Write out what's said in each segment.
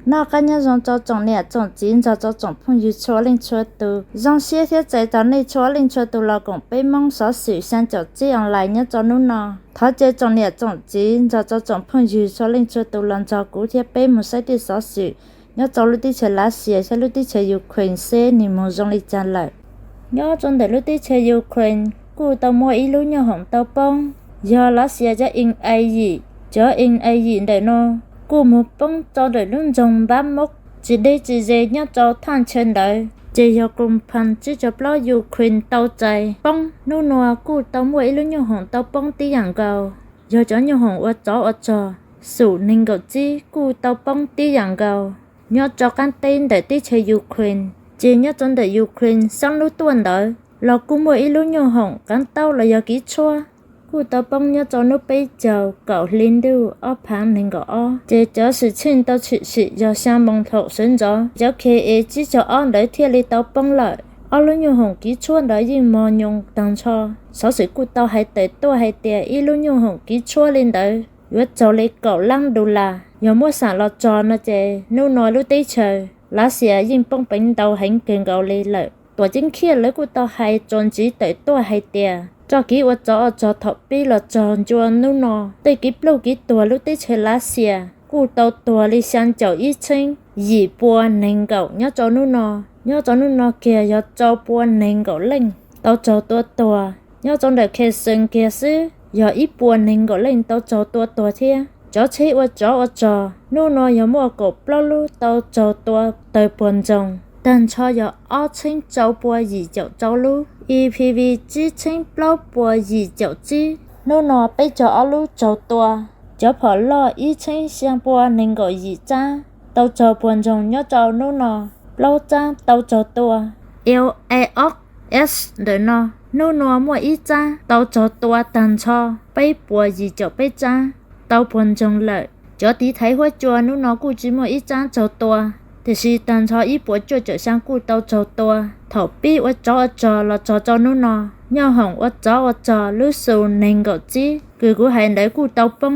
Noj qab nyob zoo rau tsoom niam tsoom txiv nrog rau tsoom phooj ywg txhua leej txhua tus. Zoo siab thiab txais tos nej txhua leej txhua tus los koom peb Hmoob xov xwm xyaa caum tsib online nyob rau hnub no. Thov caw tsoom niam tsoom txiv nrog rau tsoom phooj ywg txhua leej txhua tus los nrog kuv thiab peb mus saib tej xov xwm nyob rau lub teb chaws Lav Xias thiab lub teb chaws Ukraine seb nws mus zoo li cas lawm. Nyob rau ntawm lub teb chaws Ukraine kuj tau muaj ib lub nyuj hoom tau poob, yog Lav Xias cov ing a yim. Cov ing a yim ntawm no kuj mus poob rau ntawm lub nroog Npab Moj tsis deb tsis ze nyob rau thaj chaw ntawd, ces yog koom phav tsib caug plaub Ukraine tau txais poob. Hnub no kuj tau muaj ib lub nyuj hoom tau poob tib yam nkaus, yog cov nyuj hoom ua tsov ua rog xum nees nkaum tsib kuj tau poob tib yam nkaus nyob rau qab teb ntawm teb chaws Ukraine. Ces nyob rau ntawm Ukraine sab hnub tuaj ntawd los kuj muaj ib lub nyuj hoom kav taub los yog kiv tshuab kuj tau poob nyob rau hnub peb caug kaum hli ntuj ob phav nees nkaum ob. Ces cov xwm txheej tau tshwm sim yog xya moos thaum sawv ntxov cov K A tsib caug ob ntawd thiaj li tau poob lawm. Ob lub nyuj hoom kiv tshuab ntawd yeej mos nyoos tag nrho. Xov xwm kuj tau hais tawm tuaj hais tias ib lub nyuj hoom kiv tshuab li ntawd yuav raug li kaum lab dollar. Yog muab xam los txog no ces hnub no lub teb chaws Lav Xias yeej poob peev ntau heev kawg nkaus li lawm. Tuam ceeb Khiaj lawv kuj tau hais txuas ntxiv tawm tuaj hais tias txoj kev ua tsov ua rog thaum pib los txog ncua hnub no, tej kev pluj kev tuag lub teb chaws Lav Xias kuj tau tuag li xya caum ib txheeb yim pua nees nkaum nyob rau hnub no. Nyob rau hnub no kiag yog rau pua nees nkaum leej tau raug tua tuag. Nyob rau ntawm Kherson kiag xwb yog ib puas nees nkaum leej tau raug tua tuag thiab. Cov tsheb ua tsov ua rog hnub no yog muaj kaum plaub lub tau raug tua tawg puag ntsoog, tag nrho yog ob txheeb rau pua yim caum rau lub, E P V tsib txheeb plaub pua yim caum tsib. Hnub no peb caug ob lub raug tua. Cov phom loj ib txheeb xya pua nees nkaum yim tsab tau raug puag ntsoog nyob rau hnub no, plaub tsab tau raug tua. L A O S ntawm no hnub no muaj ib tsab tau raug tua tag nrho peb puas yim caum peb tsab tau puag ntsoog lawm. Cov tiv thaiv huab cua hnub no kuj tsis muaj ib tsab raug tua, tiam sis tag nrho ib puas cuaj caum xya kuj tau raug tua. Thaum pib ua tsov ua rog los txog rau hnub no, nyuj hoom ua tsov ua rog lub xus nees nkaum tsib kws kuv hais ntawd kuj tau poob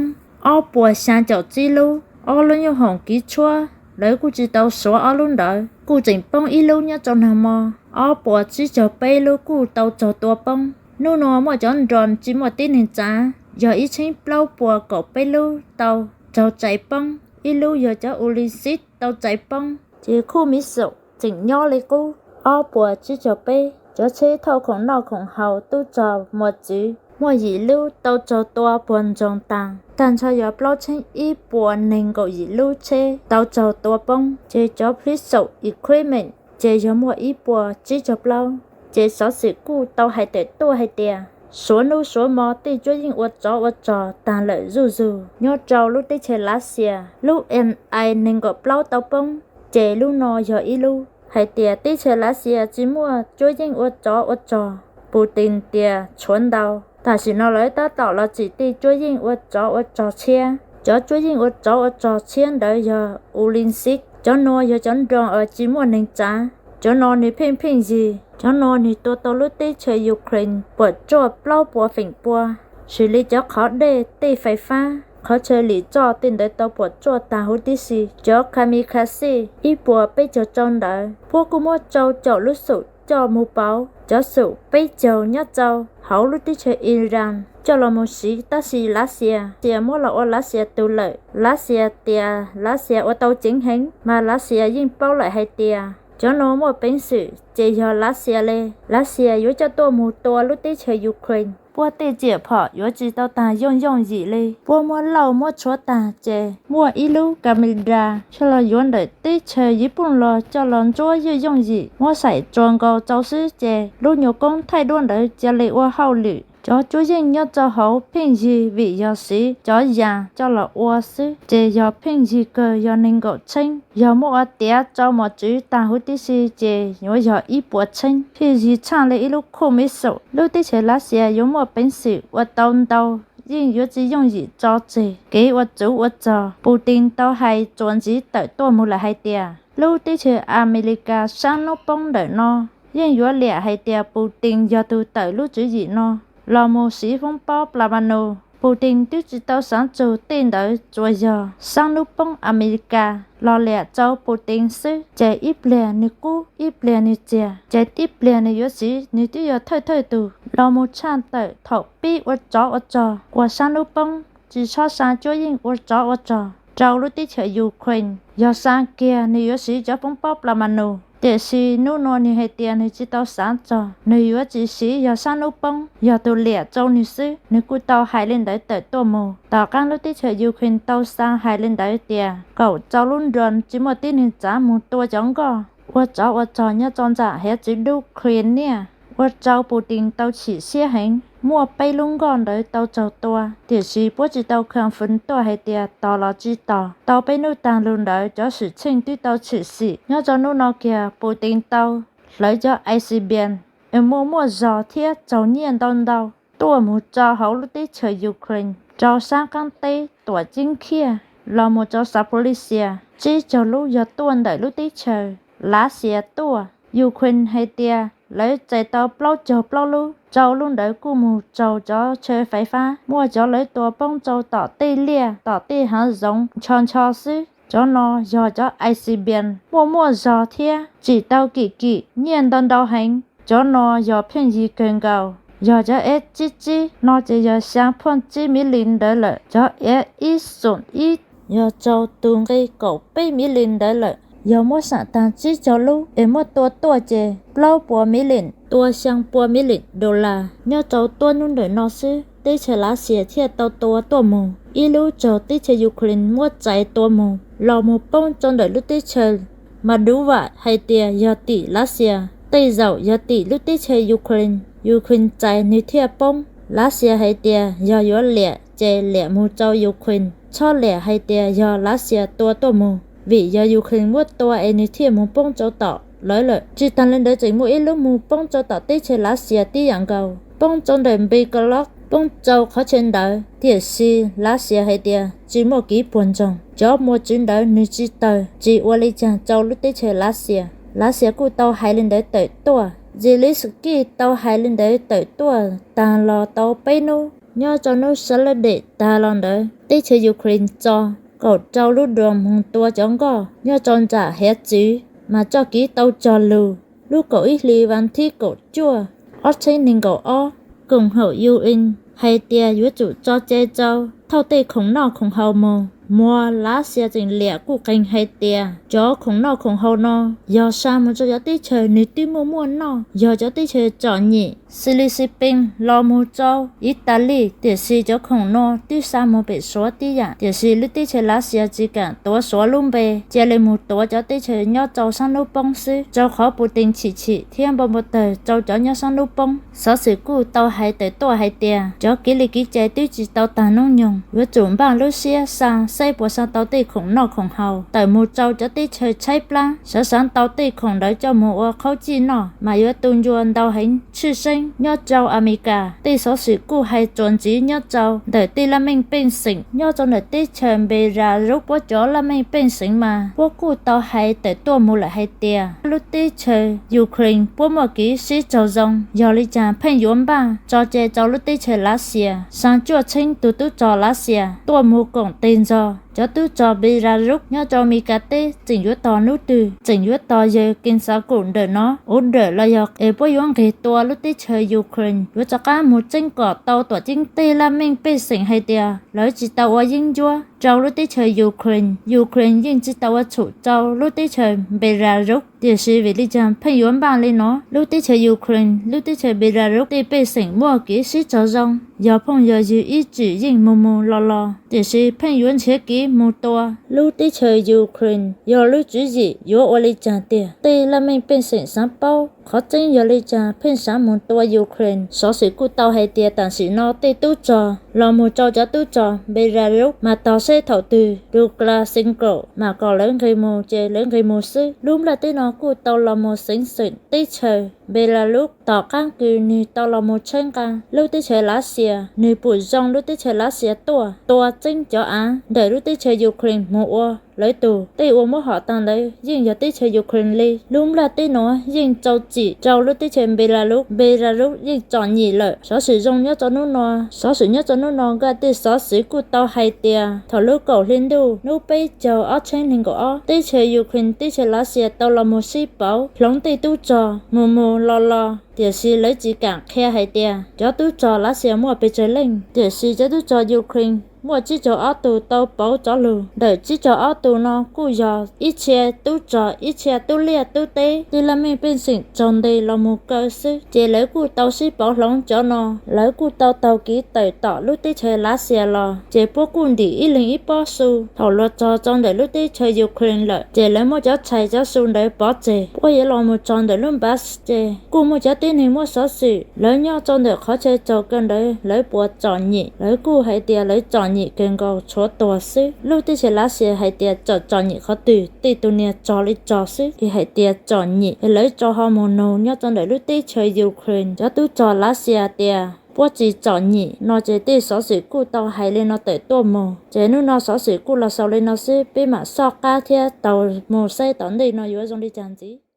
ob puas xya caum tsib lub. Ob lub nyuj hoom kiv tshuab lawv kuj tsis tau suav ob lub ntawd, kuj tseem poob ib lub nyob rau nag hmo. Ob puas tsib caug peb lub kuj tau raug tua poob. Hnub no muaj cov nroos tsis muaj tib neeg tsav yog ib txheeb plaub puas kaum peb lub tau raug txais poob. Ib lub yog cov u li xib tau txais poob, ces khuj miv xum tseem nyob li qub. Ob puas tsib caug peb cov tsheb thauj khoom noj khoom haus tub rog muas txwv muaj yim lub tau raug tua puag ntsoog taag. Tag nrho yog plaub txheeb ib puas nees nkaum yim lub tsheb tau raug tua poob, ces cov police equipment ces yog muaj ib puas tsib caug plaub. Ces xov xwm kuj tau hais tawm tuaj hais tias suav hnub suav hmo tej cuab yeej ua tsov ua rog taag lawm zuj zug nyob rau lub teb chaws Lav Xias. Lub M I nees nkaum plaub tau poob, ces lub no yog ib lub hais tias teb chaws Lav Xias tsis muaj cuab yeej ua tsov ua rog. Putin tias tshuav ntau. Tam sim no lawv tab tom los tsim tej cuab yeej ua tsov ua rog tshiab. Cov cuab yeej ua tsov ua rog tshiab ntawd yog u li xib. Cov no yog cov nroos uas tsis muaj neeg tsav. Cov no nws pheej pheej yig. Cov no nws tua tau lub teb chaws Ukraine puam tsuaj plaub puas feem pua, xws li cov qhov dej, tej fais fab, qhov chaw lim tsoj tej ntawd tau puam tsuaj taag huv tib si. Cov kamikaze ib puas peb caug rau ntawd, puab kuj muab rau caum lub xum coj mus pauv. Cov xum peb caug nyob rau hauv lub teb chaws Iran coj los mus siv, tab sis Lav Xias, Xias muab los ua Lav Xias tus lawm. Lav Xias tias Lav Xias ua tau ceev heev, mas Lav Xias yeej paub lawm hais tias cov no muaj peev xwm ces yog Lav Xias le. Lav Xias yuav coj tuaj mus tua lub teb chaws Ukraine. Puab tej riam phom yuav tsis tau taag yooj yooj yim li. Puab muab lauj muab tshuav taag ces muaj ib lub camera coj los yuav ntawm teb chaws Yiv Pooj los coj los ntsuab yooj yooj yim, muab xaim tsuas nkaus rau xwb ces lub nyuas koob thaij duab ntawd cia li ua hauj lwm. Cov cuab yeej nyob rau hauv pheej yig vim yog siv cov yas coj los ua xwb, ces yog pheej yig kawg, yog nees nkaum txheeb. Yog muab ua tiav rau mos txwv taag huv tib si ces yuav yog ib puas txheeb, pheej yig tshaj li ib lub khuj miv xum. Lub teb chaws Lav Xias yuav muaj peev xwm ua tau ntau, yeej yuav tsis yooj yim tso tseg. Kev ua txuv ua rog, Putin tau hais txuas ntxiv tawm tuaj mus lawm hais tias lub teb chaws Amelikas sab hnub poob ntawm no yeej yuav liam hais tias Putin yog tug tawm lub tswv yim no los mus siv foob pob pla ma nus. Putin twb tsis tau xaav tsug tej ntawd, tsuas yog saab nub poob Amelikas los liam rau Putin xwb, ces ib pliag nwg qub ib pliag nwg txiag, ces ib pliag nwg yuav siv nwg twb yog thawj thawj tug los mus tshaj tawm thaum pib ua tsov ua rog uas saab nub poob tsis txhob xaa cuab yeej ua tsov ua rog rau lub teb chaws Ukraine. Yog xaa kiag nwg yuav siv cov foob pob plas ma nus, tiam sis nub nua nwg hais tias nwg tsis tau xaav txog, nwg yuav tsis siv yog saab nub poob yog tug liam rau nwg xwb. Nwg kuj tau hais li ntawd tawm tuaj mus. Tom qaab lub teb chaws Ukraine tau xaa hais li ntawd tias kaum rau lub drone tsis muaj tib neeg txav mus tua cov nkoj ua tsov ua rog nyob rau nram hiav txwv dub Crimea, ua rau Putin tau chim siab heev. Muaj peb lub nkoj ntawd tau raug tua, tiam sis puab tsis tau confirm tuaj hais tias tog los tsis tog. Tau peb nub taag lug ntawd cov xwm txheej twb tau tshwm sim. Nyob rau nub no kiag Putin tau hlawv cov ICBM es muaj muaj zog thiab raug nyiaj ntau ntau tuaj mus rau hauv lub teb chaws Ukraine, rau saab qaab teb Tuam Ceeb Khiaj los mus rau Zaporizhzhia, tsib caug lub yog tuaj ntawm lub teb chaws Lav Xias tuaj. Ukraine hais tias lawv txais tau plaub caug plaub lub, rau lub ntawd kuj mus raug cov chaw faiv fab, muaj cov lawv tua poob rau tom tej liaj tom tej haav zoov ncho ncho xwb. Cov no yog cov ICBM muaj muaj zog thiab tsim tau kim kim nyiaj ntau ntau heev. Cov no yog pheej yig kawg nkaus, yog cov F tsib tsib no ces yog xyaa point tsib million ntawd lawm. Cov F ib xoom ib yog raug tug nqi kaum peb million ntawd lawm. Yog muab saam taag tsib caug lub es muab tua tuaj ces plaub puas million, tua xyaa puas million dollar. Nyob rau tuab nub ntawm no xwb teb chaws Lav Xias thiaj tau tua tuaj mus. Ib lub raug teb chaws Ukraine muab txais tua mus los mus poob rau ntawm lub teb chaws Madiva hais tias yog tim Lav Xias, tej zaum yog tim lub teb chaws Ukraine. Ukraine txais nwg thiaj poob. Lav Xias hais tias yog yuav liam ces liam mus rau Ukraine, txhob liam hais tias yog Lav Xias tua tuaj mus, vim yog Ukraine muab tua es nwg thiaj mus poob rau tom lawv lawm. Tsis taag li ntawd tseem muaj ib lub mus poob rau tom teb chaws Lav Xias tib yaam nkaus, poob rau ntawm Npekalovsk, poob rau qhov chaw ntawd. Tiam sis Lav Xias hais tias tsis muaj kev puag ntsoog, cov mos txwv ntawd nwg tsis tawg tsis ua li caag rau lub teb chaws Lav Xias. Lav Xias kuj tau hais li ntawd tawm tuaj. Zelensky tau hais li ntawd tawm tuaj taag los tau peb nub. Nyob rau nub sab laj dam taag los ntawd teb chaws Ukraine tso kaum rau lub drone moog tua cov nkoj nyob rau nram hiav txwv mas txoj kev tau cog lug. Lub kaum ib hli vas thib kaum cuaj ob txheeb neeg nkaum ob, koom haum UN hais tias yuav tsum tso cai rau thauj tej khoom noj khoom haus mus. Muag Lav Xias tseem liam kuj qeeg hais tias cov khoom noj khoom haus no yog xa mus rau cov teb chaws nwg twb muaj muaj noj, yog cov teb chaws tsom nyem Xilixipees los mus rau Italy, tiam sis cov khoom no twb xa mus pem Suav tib yam. Tiam sis lub teb chaws Lav Xias tsis kaam tuav Suav lub npe, cia li mus tuav cov teb chaws nyob rau saab nub poob xwb, rau qhov Putin chim chim thiab npau npau tawg rau cov nyob saab nub poob. Xov xwm kuj tau hais tawm tuaj hais tias cov kev li kev cai twb tsis tau taag nub nyoog, yuav tsum npaaj lub siab xa saib puas xa tau tej khoom noj khoom haus tawm mus rau cov teb chaws tshaib plab, xav xav tau tej khoom ntawd coj mus ua qhaub cij noj mas yuav tu ncua ntau heev tshwj xeeb. Nyob rau Amelikas tej xov xwm kuj hais txuas ntxiv nyob rau ntawm tej laj mej pej xeem nyob rau ntawm teb chaws Belarus. Puab cov laj mej pej xeem mas puab kuj tau hais tawm tuaj mus lawm hais tias lub teb chaws Ukraine puab muaj kev sib raug zoo, yog li caag pheej yuav npaaj tso cai rau lub teb chaws Lav Xias. Xaa cuaj txheeb tug tub rog Lav Xias tuaj mus koom teg nrog cov tub rog Belarus nyob rau Amelikas teb tseem yuav tog nub twg, tseem yuav tog yawg Kees Xav Kum ntawm no ua dawm los yog es puab yuav nqeg tua lub teb chaws Ukraine, yuav rov qaab mus tseeb kom tau tuam ceeb. Tej laj mej pej xeem hais tias lawv tsis tau ua yeeb ncuab rau lub teb chaws Ukraine. Ukraine yeej tsis tau ua txhum rau lub teb chaws Belarus, tiam sis vim li caag pheej yuav npaaj li no? Lub teb chaws Ukraine, lub teb chaws Belarus tej pej xeem muaj kev sib raug zoo, yog phooj yog ywg ib txwm yeej mus mus los los, tiam sis pheej yuav nrhiav kev mus tua. Lub teb chaws Ukraine yog lub tswv yim yuav ua li caag tiag? Tej laj mej pej xeem xaav paub qhov tseeb yog li caag pheej xaav mus tua Ukraine. Xov xwm kuj tau hais tias tam sim no tej tub rog los mus rau cov tub rog Belarus mas tog saib thaum twg Lukashenko mas kom lawv nqeg mus ces lawv nqeg mus xwb. Lub nplaj teb no kuj tau los mus xeev xeem teb chaws Belarus tom qaab kws nwg tau los mus tshawb nqaa lub teb chaws Lav Xias. Nwg pum zoo lub teb chaws Lav Xias tuaj tua txeeb cov av ntawm lub teb chaws Ukraine mus ua lawv tus. Tej uas muab hom tag ntawd yeej yog teb chaws Ukraine li. Lub nplaj teb nuav yeej rau txim rau lub teb chaws Belarus. Belarus yeej tsom nyem lawm. Xov xwm zoo nyob rau hnub no, xov xwm nyob rau hnub no, nkaj tej xov xwm kuj tau hais tias thaum lub kaum hli ntuj hnub peb caug ob txhiab nees nkaum ob, teb chaws Ukraine teb chaws Lav Xias tau los mus sib pauv hloov tej tub rog mus mus los los, tiam sis lawv tsis kam qhia hais tias cov tub rog Lav Xias muaj pes tsawg leej. Tiam sis cov tub rog Ukraine muaj tsib caug ob tus tau pauv rov lug. Ntawm tsib caug ob tus no kuj yog ib txhia tub rog, ib txhia tub liaj tub teb, tej laj mej pej xeem raug ntes los mus kaw xwb. Ces lawv kuj tau sib pauv hloov cov no. Lawv kuj tau taug kev tawm tom lub teb chaws Lav Xias los, ces puab kuj ntim ib leeg ib pob su. Thaum luag txog rau ntawm lub teb chaws Ukraine lawm, ces lawv muab cov tshais cov su ntawd pov tseg, puab yuav los mus txog ntawm lub npav ces kuj muaj cov tib neeg muaj xov xwm, lawv nyob rau ntawm qhov chaw tsaug kawg ntawd, lawv puas tsom nyem. Lawv kuj hais tias lawv tsom nyem kawg nkaus, tshuav tuag xwb. Lub teb chaws Lav Xias hais tias tsom, tsom nyem qhov twg, tej tus niag tsog li tsog xwb, ces hais tias tsom nyem, es lawv tso ho mus nug nyob rau ntawm lub teb chaws Ukraine cov tub rog Lav Xias tias puab tsis tsom nyem no, ces tej xov xwm kuj tau hais li no tawm tuaj mus. Ces hnub no xov xwm kuj los xaus li no xwb, peb mam soj qab thiab taug mus saib tom ntej no yuav zoo li cas ntxiv.